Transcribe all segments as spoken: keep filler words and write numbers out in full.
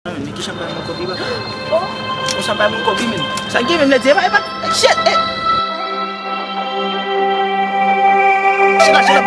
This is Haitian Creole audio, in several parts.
Men ki jan bay moun kòb li, papa? Oh, konsa bay moun kòb li, men. Sa gen menm lè di, e pa, e pa, shit, e. Chita, chita.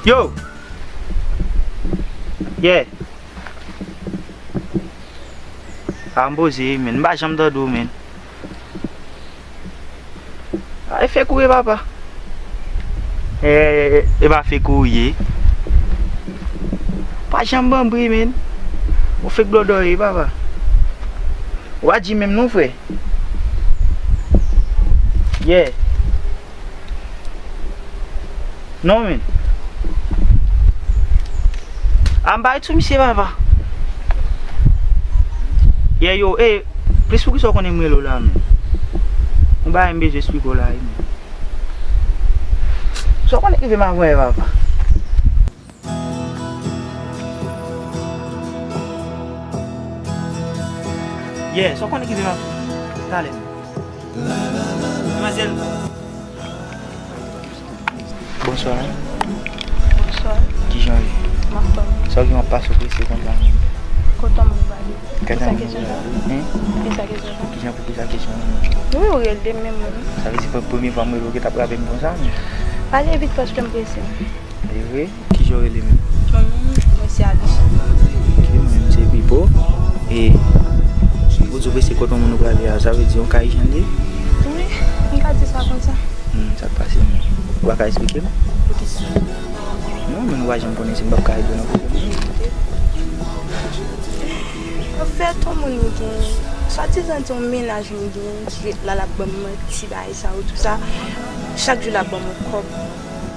Yo! Yeah! A, m poze wi, men. M pa janm tande w, men. A, e fake ou ye, papa. E, e pa fake ou ye. Pa janm ban bri, men. Ou fake blòdò ye, papa. Ou pa di menm non, frè. Yeah. Non, men. A, m pa ret sou misye, papa. Yeah, yo, e, plis poukisa w konnen m rele w la, men? Yon bagay m bezwen eksplike w la, wi, men. Sa w konnen k rive m avanyè, papa. Yeah, sa w konnen k rive m avanyè. Talè. Demwazèl. Bonswa. Bonswa. Kijan w ye? M anfòm. Sa w gen w ap pase w prese konsa? Kote moun pale? Kisa kesyon sa? Hen? Kisa kesyon sa? Kijan pou kisa kesyon an? Wi, ou rele menm wi. Sa vle di premye fwa m rele w, w gentan ap raple m konsa, men. Pale vit paske m prese. E vre? Kijan w rele menm? Mwen menm, mwen se Alicia. Ok, mwen menm se Pipo. E ou di w prese kote yon moun ou prale a, sa vle di yon kay jan l ye? Wi, m ka di sa konsa. Hmm, sa k pase menm? Ou pa ka eksplike m? Poukisa? Non, men nou pa janm konnen si m p ap ka ede w nan pwoblèm nan. Anfèt, yon moun m gen, swadizan di yon mennaj m gen, ki ret la, l ap ban m manti, bagay sa yo, tou sa. Chak jou l ap ban m yon kòb.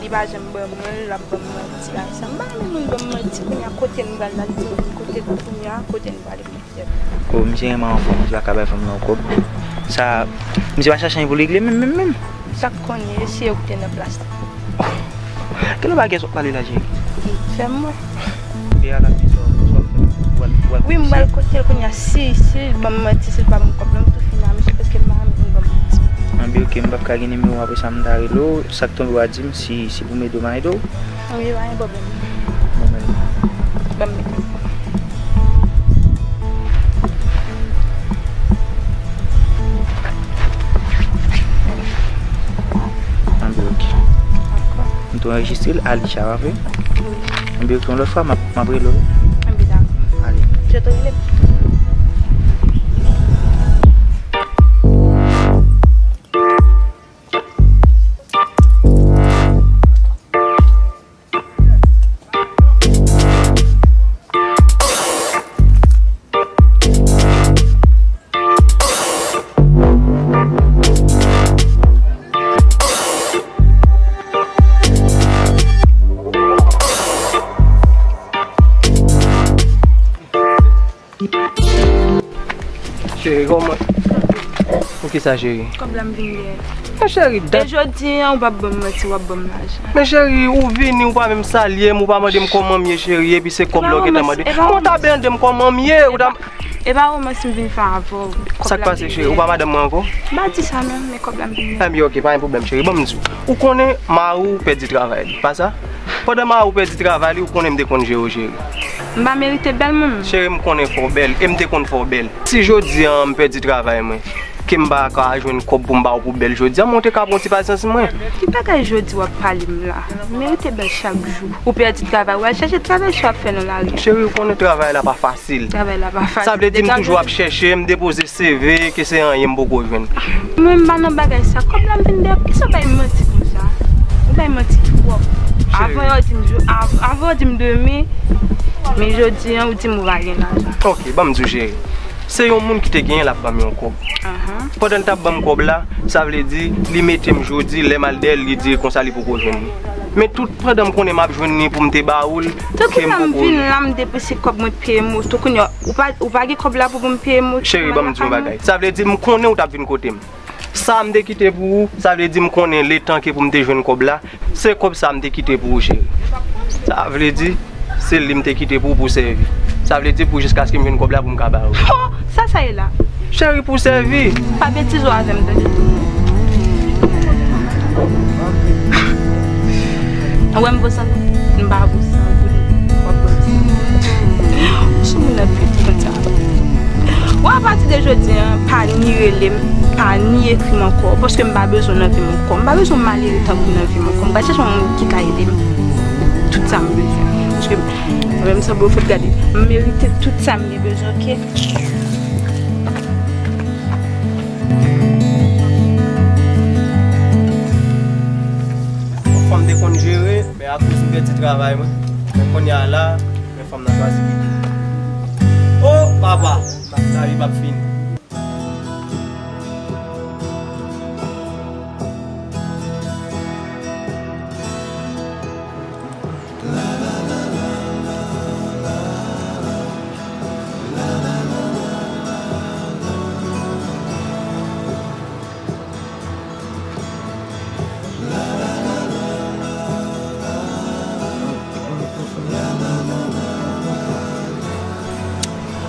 Li pa janm ban mwen l, l ap ban m manti la. Sa m pa renmen moun ban m manti, kounye a kote m pral la, l di m kote l kounye a, kote m prale, m di. O, misye renmen anfòm, misye pa ka bay fanm nan yon kòb. Sa, misye pa chache anyen pou l regle menm, menm, menm. Sa k konnen, e si yo ki te nan plas la. Kilè w pa gen sa w ap pale la, cheri? Fè m wè. E a la, men sa w, sa w fè? W al, w al. Wi, m pral kote l kounye a. Si, si l ban m manti, si l pa ban m kòb la, m tou fini a misye, paske m pa renmen moun ban m manti. Anben, ok, m p ap ka gen nimewo w, apre sa m ta rele w. Sa k tonbe w a di m, si, si pou m ede w, m a ede w. Wi, pa gen pwoblèm. Bon, men. Ban m mete. Anben, ok. Dakò. M tou anrejistre l, Alicia, pa vre? Wi. Anben, ok, yon lòt fwa, m ap, m ap rele w. Anben, dakò. Ale. Je te relève. Cheri, kòman? Poukisa, cheri? Kòb la m vin dèyè. Men cheri, e dat jodi an, ou p ap ban m manti, w ap ban m lajan. Men cheri, ou vini, ou pa menm salye m, ou pa mande m kòman m ye, cheri, epi se kòb la w gentan mande. Mwen ta mande m kòman m ye, ou ta. E pa romans m vin fè avè w. Sa k pase, cheri? Ou pa madanm mwen ankò? M pa di sa non, men kòb la m vin dèyè. Enben, ok, pa gen pwoblèm, cheri. Ban m di w. Ou konnen mari w pèdi travay li, pa sa? Pandan mari w pèdi travay li, ou konnen m te konn jere w, cheri. M pa merite bèl moun. Cheri, m konnen fè w bèl, e m te konn fè w bèl. Si jodi an m pèdi travay mwen, ke m pa ka jwenn kòb pou m ba w pou bèl jodi an, mwen te ka pran ti pasyans mwen. Ki bagay jodi w ap pale m la? M merite bèl chak jou. Ou pèdi travay, w al chèche travay sa w ap fè nan lari. Cheri, ou konnen travay la pa fasil. Travay la pa fasil. Sa vle di m toujou ap chèche, m depoze C V, ke se anyen m poko jwenn. Mwen m pa nan bagay sa. Kòb la m vin dèyè. Poukisa w bay manti konsa? Ou bay manti twòp. Cheri. Avan yè w di m jou, av-, avan w di m demen, men jodi an, ou di m ou pa gen lajan. Ok, ban m di w, cheri. Se yon moun ki te genyen l ap ban m yon kòb. Pandan l t ap ban m kòb la, sa vle di, li mete m jodi, lè m al dèyè l, li di konsa li poko jwenn li. Men tout pandan m konnen m ap jwenn li pou m te ba ou l, ke m poko jwenn. Tou kounya m vin la, m depanse kòb mwen peye moto. Kounya, ou pa, ou pa gen kòb la pou, pou m peye moto. Cheri, ban m di yon bagay. Sa vle di, m konnen ou t ap vin kote m. Sa m te kite pou ou, sa vle di m konnen letan ke pou m te jwenn kòb la, se kòb sa m te kite pou ou, cheri. Sa vle di, se li m te kite pou ou pou sèvi. Sa vle di pou jiskaske m jwenn kòb la pou m ka ba ou. Oh, sa sa ye la? Cheri, pou sèvi. Pa betize w avè m, tande. Ou wè m vo san? M pa vo san pou li. W ap wè m. Ou sou moun nan pye tou konsa. Bon, apati de jodi a, pa ni rele m, pa ni ekri m ankò, paske m pa bezwen w nan vi m ankò. M pa bezwen w malere tankou w nan vi m ankò. M pral chèche yon moun ki ka ede m. Tout sa m bezwen. Paske mwen menm, sanble w fèt gade. M merite tout sa m gen bezwen, oke? Yon fanm te konn jere, men akoz m pèdi travay mwen, men kounye a la, men fanm nan chwazi kite m. O papa, lavi p ap fini.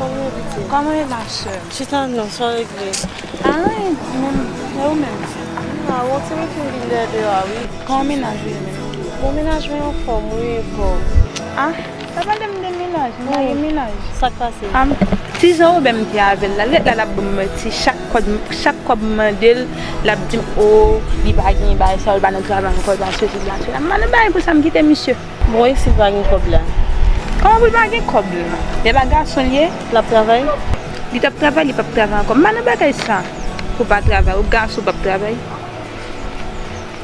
Kòman w ye, pitit? Kòman w ye, ma sè? Chita non, sa w regle? Anyen, menm, e ou menm? A, ou ti regle vin dèyè deyò a, wi. Kòman mennaj ou ye menm? Bon, mennaj mwen anfòm, wi, e pa w? A, pa pale m de mennaj, m pa gen mennaj. Sa k pase? Am, ti jan Wobè m te avè l la, lèt la l ap ban m manti, chak kòb, chak kòb m mande l, l ap di m, o, li pa gen bagay sa yo, li pa nan travay ankò, li pa sesi, li pa sela. M pa nan bagay pou sa, m kite misye. Bon, e si l pa gen kòb la? Kòman pou l pa gen kòb la? Lè pa gason l ye? L ap travay? Li t ap travay, li p ap travay ankò. M pa nan bagay sa. Pou pa travay, ou gason p ap travay.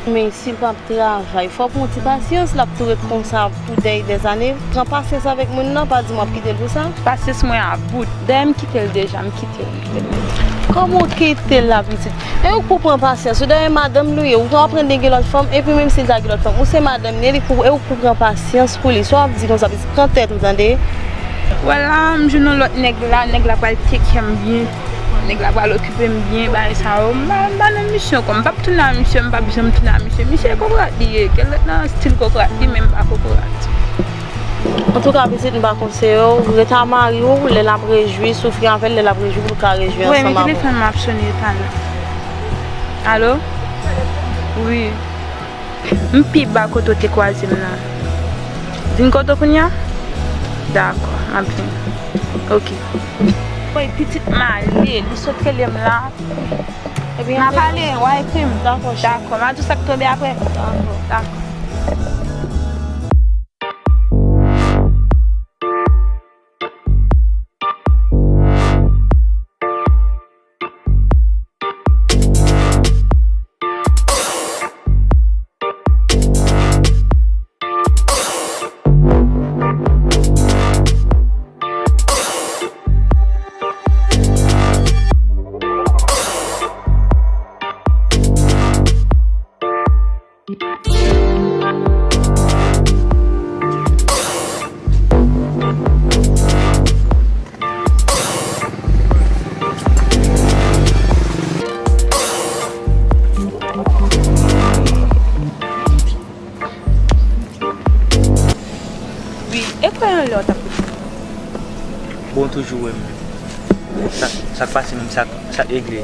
Men si l p ap travay, fò w pran yon ti pasyans, l ap tou ret konsa pou dèy dèzane. Pran pasyans avèk moun nan, pa di m w ap kite l pou sa. Pasyans mwen a bout. Dayè m kite l deja, m kite l, m kite l, m kite l. Kòman w kite l la, pitit? E ou k pou pran pasyans ou, dayè madanm li w ye, ou pa aprann li gen lòt fanm, epi menm si l ta gen lòt fanm, ou se madanm li, e li pou, e ou k pou pran pasyans pou li. Sa w ap di konsa, pitit, pran tèt ou, tande? Wè la, m jwenn yon lòt nèg la, nèg la pral teke m byen, nèg la pral okipe m byen, bagay sa yo. M pa, m pa nan misyon ankò, m p ap tounen a misye, m p ap janm tounen a misye. Misye kokorat li ye, gen lòt nan stil kokorat li, men m pa kokorat. Antouka, pitit, m pa konseye w, ret a mari w, lè l ap rejwi, soufri avè l, lè l ap rejwi, pou l ka rejwi ansanm avè w. Wi, men telefòn mwen ap sonnen, e pa la. Alo? Wi. M pi ba kote w te kwaze m nan. Vin kote w kounye a? Dakò, m ap vin. Oke. Woy, pitit m ale, li sot rele m la. Ebyen, n a pale, w a ekri m. Dakò, cheri. Dakò, m a di w sa k tonbe apre. Dakò. Dakò. Wi, e kwè yon lè w t ap koute m? Bon, toujou wè m. Sa, sa k pase menm, sa, sa k regle?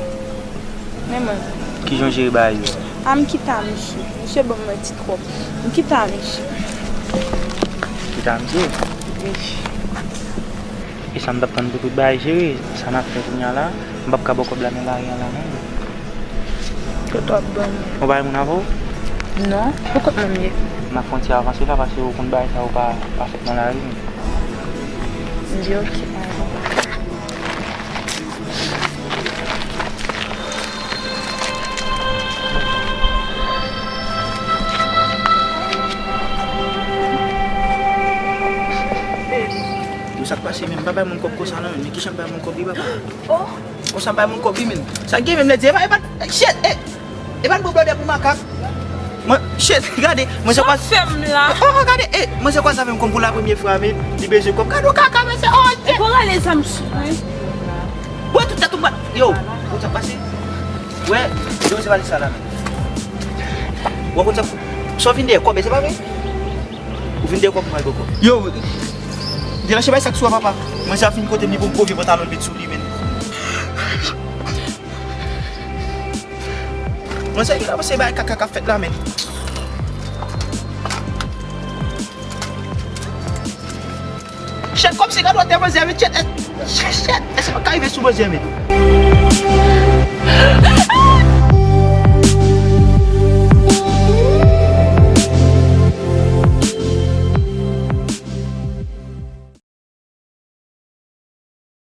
Men mwen. Kijan w jere bagay yo? A, m kite a misye. Misye ban m manti twòp. M kite a misye. Kite a misye? Wi. E sa m t ap tann pou tout bagay jere, sa n ap fè kounye a la, m p ap ka ba w kòb la nan lari a la non. Kote w ap ban m? Ou pa gen moun avè w? Non, pou kont mwen m ye. N ap fè yon ti avanse la, paske ou konn bagay sa yo pa, pa fèt nan lari. M di oke. Sa k pase menm? M pa bay moun kòb konsa non, men kijan m bay moun kòb wi papa? Oh. Konsa m bay moun kòb wi menm. Sa gen menm lè di, e pa, e pa, shit, e, e pa n bon blòdè pou makak. Mwen, shit, gade, mwen se kwa. Sa w fè m la? Oh, gade, e, mwen se kwa sa fè m konn pou la premye fwa, men, li bezwen kòb. Gade w kaka, men se, oh, e. Pou rale zam sou mwen. Bwè tout tèt ou bat. Yo, ou sa pase? Wè, yo, se pa li sa la, men. Wè, konn sa, sa w vin dèyè kòb, se pa vre? Ou vin dèyè kòb pou m al bò kòb. Yo, delache bay sa k sou a, papa. Mwen sa fin kote m li pou m pwovye pantalon l met sou li, men. Mwen sa, yo, se bay kaka k ap fèt la, men. Shit, kòmsi gad wotè manzè, men, shit, shit, shit, èske pa ka rive sou manzè, men?